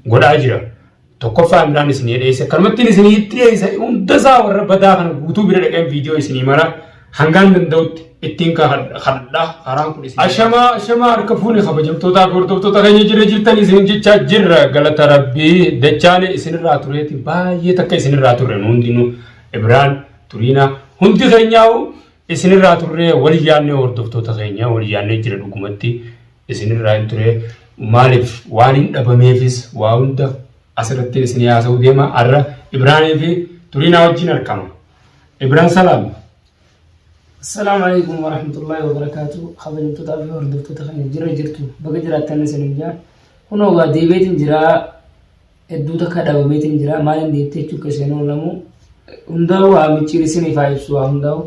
Godhaa jira. Tokkoffaa Imraan isinii dhiyeesse. Akkanumattiin isinii itti dhiyeessa hunda isaa warra badaa kana guutuu bira dhaqeen viidiyoo isinii mara hangaan danda'utti ittiin kadhadhaa karaan kun isinii. Ashamaa ashamaa harka fuune kabajamtootaa fi hordoftoota keenya jira jirtan isin jechaa jirra galata rabbii dachaane isinirraa tureeti baay'ee takka isinirraa turre nu hundinuu Ibraan Turiinaa hundi keenyaa'u isinirraa turree wal yaannee hordoftoota keenya wal yaannee jira dhugumatti isinirraa hin ture maaliif waan hin dhabameefis waa hunda asirratti isinii haasa'uu deema har'a Ibraanii fi Turiinaa wajjin argama. Ibraan salaam. Assalaamu alaikum warahmatullahi wabarakaatu. Kabajamtootaa fi hordoftoota keenya jira jirtu baga jiraattan isinin jaa. Kunoo gaa deebiitiin jiraa hedduu takka dhabameetiin jira maaliin deebitee jechuun keessan oolamu. Hundaa'u haa micciir isiniif haa ibsu haa hundaa'u.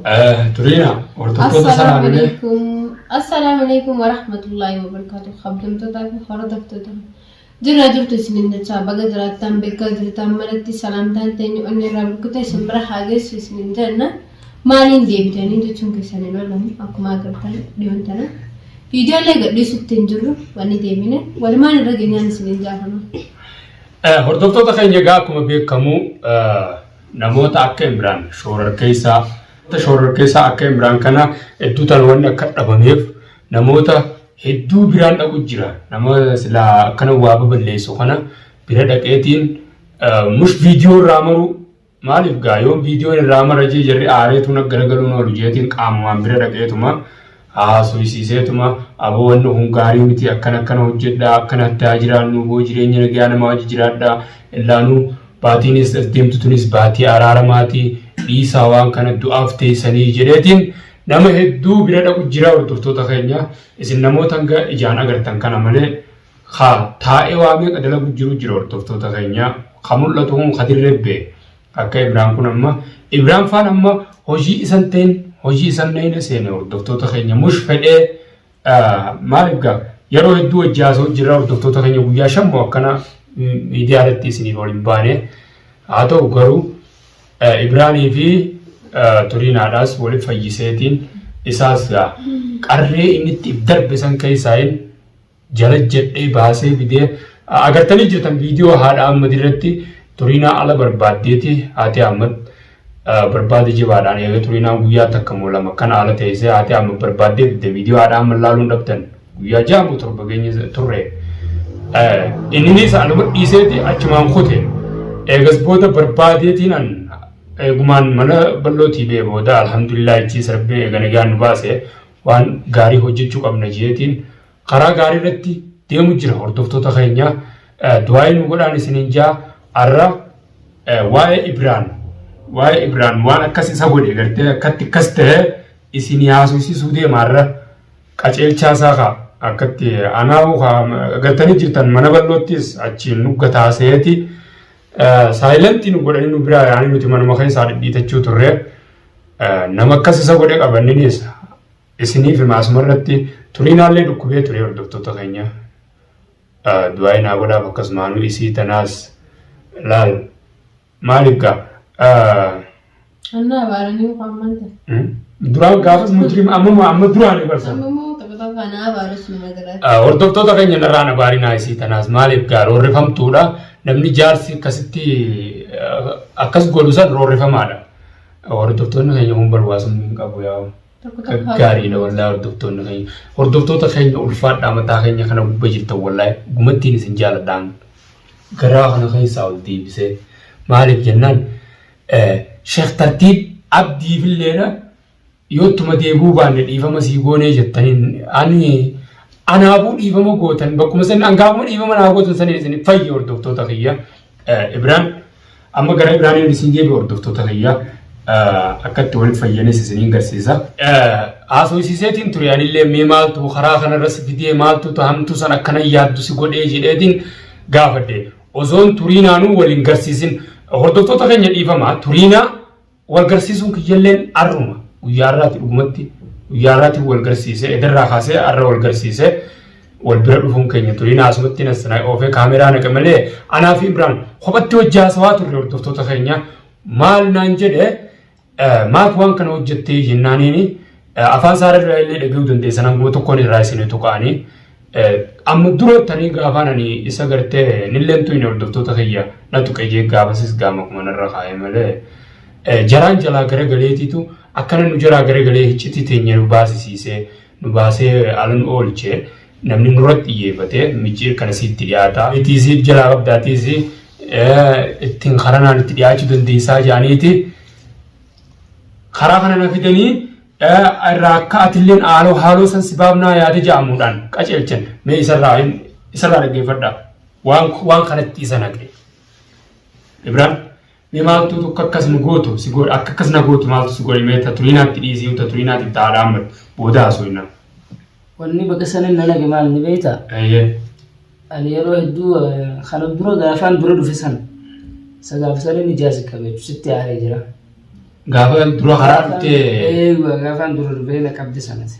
Turiina hordoftoota Assalaamu salaamilee. alaikum. Assalaamu alaikum warahmatullahi wabarakatuh. Kabajamtootaa fi hordoftoota. Jirra jirtu isinin jechaa baga jiraattan bakka jirtan maratti salaamtaan teenya onni irraa burkute isin bira haa geessu isinin jenna. Maaliin deebitanii jechuun keessan hin oolamu akkuma agartan dhiyoon tana. Viidiyoolee gadhiisutti hin jirru wanni deebine walumaan irra geenyaan isinin jaafama. Hordoftoota keenya egaa akkuma beekamu namoota akka Imraan shoorarkeessaa shoorarkeessaa akka Imraan kana hedduu tan wanni akka dhabameef namoota hedduu biraan dhaqu jira. Nama silaa akkana waa baballeessu kana bira dhaqeetiin mush viidiyoo irraa maru maaliif gaa yoon viidiyoon irraa mara jee jarri aareetuun akka garagaluun oolu jeetiin qaamumaan bira dhaqeetuma haasofsiiseetuma aboo wanni kun gaarii miti akkana akkana hojjedhaa akkana addaa jiraannu boo jireenya nagaa namaa hojii jiraadhaa illaanuu baatiinis as deemtu tunis baatii araaramaatii dhiisaa waan kana du'aaf teessanii jedheetiin nama hedduu bira dhaqu jira hordoftoota keenya isin namoota hanga ijaan agartan kana malee ka taa'ee waa meeqa dalagu jiru jira hordoftoota keenya ka mul'atu kun ka dirrebbee akka Ibraan kun amma Ibraan faan amma hojii isan ta'in hojii isan nayina seene hordoftoota keenya mush fedhee maaliif gaa yeroo hedduu wajji haasa'u jirra hordoftoota keenya guyyaa shammoo akkana miidiyaa irratti isiniif ol hin baane haa ta'u garuu Ibraanii fi Turiinaadhaas walitti fayyiseetiin isaas gaa qarree inni itti darbe san keessaa hin jala jedhee baasee fidee agartanii jirtan viidiyoo haadha Ahmad irratti Turiinaa ala barbaaddeeti haati Ahmad barbaade jabaadhaan eega Turiinaan guyyaa takka moo lama kana ala teessee haati Ahmad barbaaddee fidde viidiyoo haadha Ahmad laaluun dhabdan guyyaa 6 moo 7 geenye turre. Inninis aluma dhiiseeti achumaan kute eegas booda barbaadeetiin an eegumaan mana bal'ootii bee booda alhamdulillah ichi sarbee eega nagaan nu baase waan gaarii hojjechuu qabna jeetiin karaa gaarii irratti deemu jira hordoftoota keenya du'aa'ii nu godhaan isiniin jaa arra waa'ee Ibraan waa'ee Ibraan waan akkas isa godhe gartee akkatti akkas ta'e isinii haasofsiisuu deema arra qaceelchaa isaa kaa akkatti anaa'u kaa agartanii jirtan mana bal'oottis achiin nu gataaseeti saayilantii nu godhanii nu biraa yaanii nuti manuma keessaa dhidhiitachuu turre nama akkas isa godhe qabanninis isiniif hima asuma irratti turiinaallee dhukkubee ture hordoftoota keenya du'aa naa godhaaf akkasumaanuu isii tanaas laal maaliif gaa Annaa abaaranii waan manta. Duraan gaafas mujrim amma amma duraan barsan. Amma immoo tapha tapha na abaarus nama jiraata. Hordoftoota keenya narraan abaarinaa isii tanaas maaliif gaa roorrifamtuudha namni jaarsi akkasitti akkas godhu san roorrifamaadha. Hordoftoonni keenya kun barbaasumni hin qabu yaa'u. Tokko tokko Gaariidha wallaahi hordoftoonni keenya. Hordoftoota keenya ulfaadhaa mataa keenya kana gubba jirtan wallaahi gumattiin isin jaaladhaan garaa kana keessaa ol deebisee maaliif jennaan Sheekh Tartiib Abdiifilleedha yoo ittuma deebi'uu baanne dhiifama sii goonee jettaniin ani anaafuu dhiifama gootan bakkuma san angaafuma dhiifama naa gootan saniin isin fayyi hordoftoota kiyya Ibraan amma gara Ibraaniin isin deebi'u hordoftoota kiyya akka itti walitti fayyanis isiniin garsiisa. Haasofsiiseetiin ture anillee mee maaltu karaa kanarra si fidee maaltu hamtuu san akkana yaaddu si godhee jedheetiin gaafadhe. Osoon turiinaanuu wal hin garsiisin hordoftoota keenya dhiifama turiinaa wal garsiisuun kiyyalleen arruma guyyaa har'aati dhugumatti guyyaa har'aati wal garsiise edarraa kaasee arra wal garsiise wal bira dhufuun keenya turiinaa asumatti nas na oofee kaameraa naqe malee anaa fi Ibraan kophatti hojii haasawaa turre hordoftoota keenya maal naan jedhe maaf waan kana hojjettee jennaaniini afaan isaa irraa illee dhaga'uu dandeessan hanguma tokkoon irraa isin tuqaanii. Amma dura tanii gaafaan ani isa gartee nilleen tuyne hordoftoota kiyya na tuqe jee gaafasis gaama kuma narra kaa'e malee jaraan jalaa garagaleetiitu akkana nu jalaa garagalee hiccitii teenya nu baasisiisee nu baasee ala nu oolche namni nurratti xiyyeeffate micciir kana siitti dhiyaata. Itiisiif jalaa qabdaatiis ittiin karanaan itti dhiyaachuu dandeessaa jaaniiti karaa kana na fidanii irraa akka atilleen haaloo haaloo san si baafnaa yaada ja'amuudhaan qaceelchan mee isarraa isarraa dhaggeeffadhaa waan waan kanatti isa naqe. Ibraan mee maaltu akka akkas nu gootu si godhe akka akkas na gootu maaltu si godhe mee ta turiinaatti dhiisii ta turiinaatti itti haadha amma booda haasofna. Wanni bakka sanin na naqe maal ni beektaa? Eeyyee. Ani yeroo hedduu kana dura gaafaan dura dhufe san isa gaafa sanin ijaa si qabe jechuudha sitti aaree jira. Gaafa dura karaa dhuftee. Eeyyuu gaafaan dura dhufee na qabde sanati.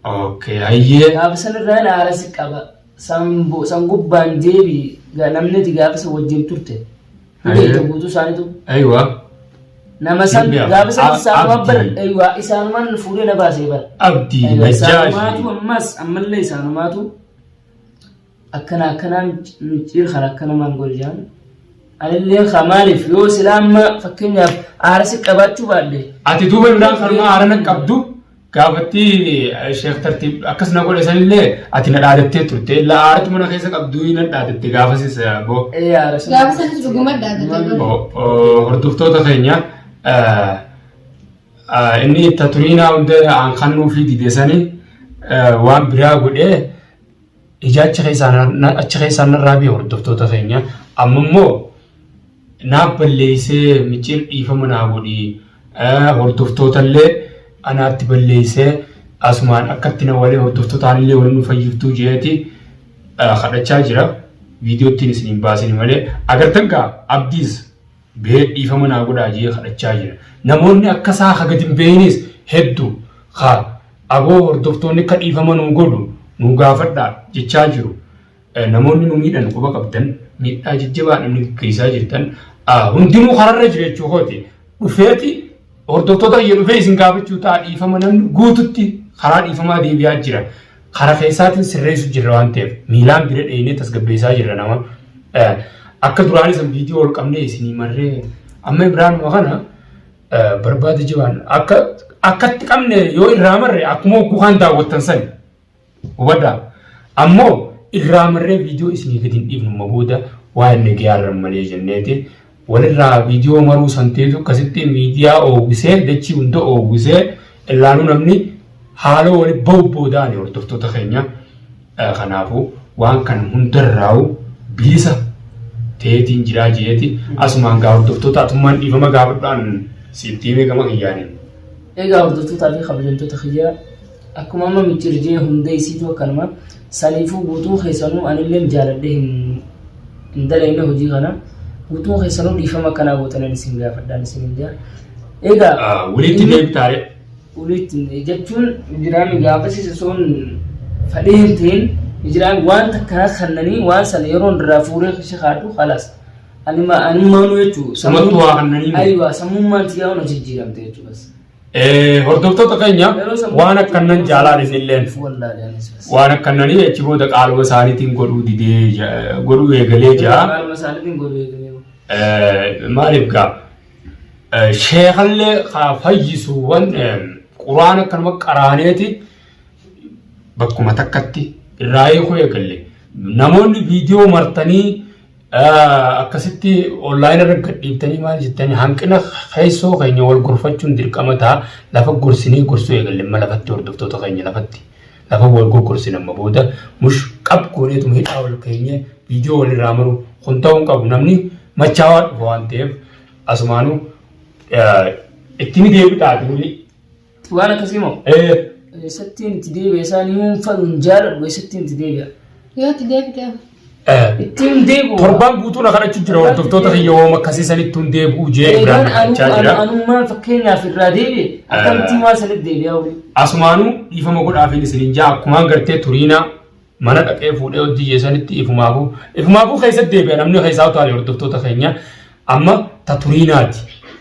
Okay hayyee. Gaafa sanirraa na aara si qaba. San gubbaan deebi namni ati gaafa san wajjin turte. Ni beekta guutuu isaaniitu. Aywa. Nama san gaafa san isaanumaan bar aywa isaanumaan fuudhee na baasee bar. Abdii Najjaashi. Isaanumaatu ammas ammallee isaanumaatu akkana akkanaa micciir kana akkana maal godhe jaan. Anillee kaa maaliif yoo silaa amma fakkeenyaaf aara si qabaachuu baadhe. Ati duuba Imraan kanuma aara na qabdu gaafatti Sheekh Tartiib akkas na godhe sanillee ati na dhaadattee turte. La aaratu mana keessa qabdu na dhaadatte gaafasis boo. Ee aara sana. Gaafa sanis dhuguma dhaadatte. Hordoftoota keenya inni taturiinaa hunda aan kannuufii dide sani waan biraa godhee Ija achi keessaa achi keessaa narraa bee hordoftoota keenya amma immoo naaf balleessee micciir dhiifama naa godhi hordoftootallee anaatti balleessee asumaan akkatti na walee hordoftootaan illee waliin nu fayyiftuu jeeti kadhachaa jira viidiyoottiin isin hin baasin malee agartan gaa abdiis bee dhiifama naa godhaa jee kadhachaa jira namoonni akka isaa ka gadi hin beeynis hedduu ka Aboo hordoftoonni akka dhiifama nuu godhu nuu gaafadhaa jechaa jiru. Namoonni nu miidhan quba qabdan miidhaa jajjabaa namni gaggeessaa jirtan hundinuu kararra jira jechuu kooti. Dhufeeti hordoftoota kiyya dhufee isin gaafachuu ta'a dhiifama namni guututti karaa dhiifamaa deebi'aa jira. Kara keessaatiin sirreessu jirra waan ta'eef miilaan bira dheeyinee tasgabbeessaa jirra nama. Akka duraanii san viidiyoo ol qabnee isinii marree amma Ibraanuma kana barbaada jabaan akka akkatti qabne yoo irraa marre akkuma hogguu kaan daawwattan sani hubadhaa ammoo irraa marree viidiyoo isinii gadi hin dhiifnu amma booda waa'ee nagayaa malee jenneeti walirraa viidiyoo maruu santeetu akkasitti miidiyaa oowwisee dachii hunda oowwisee illaanuu namni haaloo wali bahu boodaani hordoftoota keenya Kanaafuu waan kana hundarraa'u bilisa ta'eetiin jiraa jeeti asumaan gaa hordoftoota atummaan dhiifama gaafadhaan sitti himee gama kiyyaaniin. Egaa hordoftootaa fi kabajamtoota kiyyaa akkuma amma micciir jee hunda isiitu akkanuma saniifuu guutuu keessanuu anilleen jaaladhee hin hin dalagne hojii kana guutuu keessanuu dhiifama akkanaa gootanan isin gaafadhaan isin hin jaa. Egaa Walitti deebitaare. Walitti jechuun jiraami gaafasiis osoon fadhee hin ta'in jiraami waan takka kannanii waan sana yeroon irraa fuudhee keessa kaadhu kalaas. Anima anummaanuu jechuu Sumattu waa kannanii moo? Aywa sammummaan tiyyaa hunda jijjiiramte jechuu bas. Hordoftoota keenya waan akkannan jaalaan isinilleen Wallaahi anis bas. waan akkannanii achi booda qaaluma isaaniitiin godhuu didee godhuu eegalee jira. Qaaluma isaaniitiin godhuu eegalee. Maaliif gaa Sheekallee kaa fayyisu wan quraana akkanuma qaraaneeti bakkuma takkatti irraa hiikuu eegalle. Namoonni viidiyoo martanii akkasitti onlaayina irra gadhiiftanii maal jettanii hanqina keessoo keenya wal gorfachuun dirqama ta'a. Lafa gorsinee gorsuu eegalle amma lafatti hordoftoota keenya lafatti lafa wal goggorsine amma booda mush qab gooneetuma hidhaa ol keenye viidiyoo walirraa maru kun ta'uu hin qabu namni machaawaa dhufa waan ta'eef Asumaanuu itti ni deebitaa ati wuli. Waan akkasii moo? Ee. Eessattiin itti deebi'a isaan himuun fadhu hin jaaladhu eessattiin itti deebi'a. Yoo itti deebite Ittiin deebi'u. Torbaan guutuu na kadhachuu jira hordoftoota kiyya wooma akkasii sanitti hin deebi'u jee Ibrahim na kadhachaa jira. Anummaan fakkeenyaaf irraa deebi'e akkamittiin waan sanitti deebi'aa wuli. Asumaanuu dhiifama godhaafiin isiniin jaa akkumaan gartee turiinaa Mana dhaqee fuudhee hojii jeesanitti ifumaafuu ifumaafuu keessatti deebi'a namni keessaa utaale hordoftoota keenya amma ta turiinaati.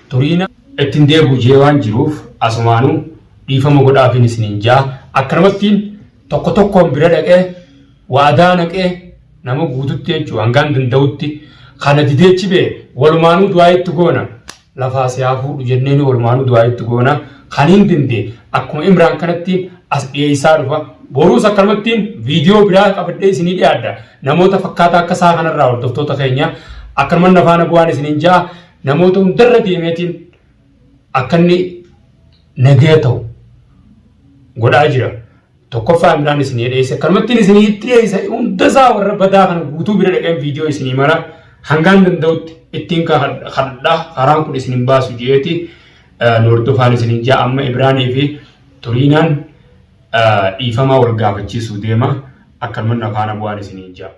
Turiina ittiin deebi'u jee waan jiruuf asumaanuu dhiifama godhaafiin isiniin jaa akkanumattiin tokko tokkoon bira dhaqee Waadaa naqee nama guututti jechuun hangaan danda'utti kana didee chibee walumaanuu du'aa itti goona. Lafaa si haa fuudhu jenneeni walumaanuu du'aa itti goona. Kan hin dindee akkuma Imraan kanatti as dhiyeessaa dhufa. Boruus akkanumattiin viidiyoo biraa qabadhee isinii dhiyaadha. Namoota fakkaataa akka isaa kanarraa hordoftoota keenya akkanuman na faana bu'aan isiniin ja'a. Namoota hundarra deemeetiin akka inni nagaya ta'u godhaa jira. Tokkoffaa Imraan isinii dhiyeesse akkanumattiin isinii itti dhiyeessa hunda isaa warra badaa kana guutuu bira dhaqeen viidiyoo isinii mara hangaan danda'utti ittiin kadhadhaa karaan kun isin hin baasu jeeti nu hordofaan isiniin ja'a amma Imraanii fi Turiinaan dhiifamaa wal gaafachiisuu deema akkanuman na faana bu'aan isiniin ja'a.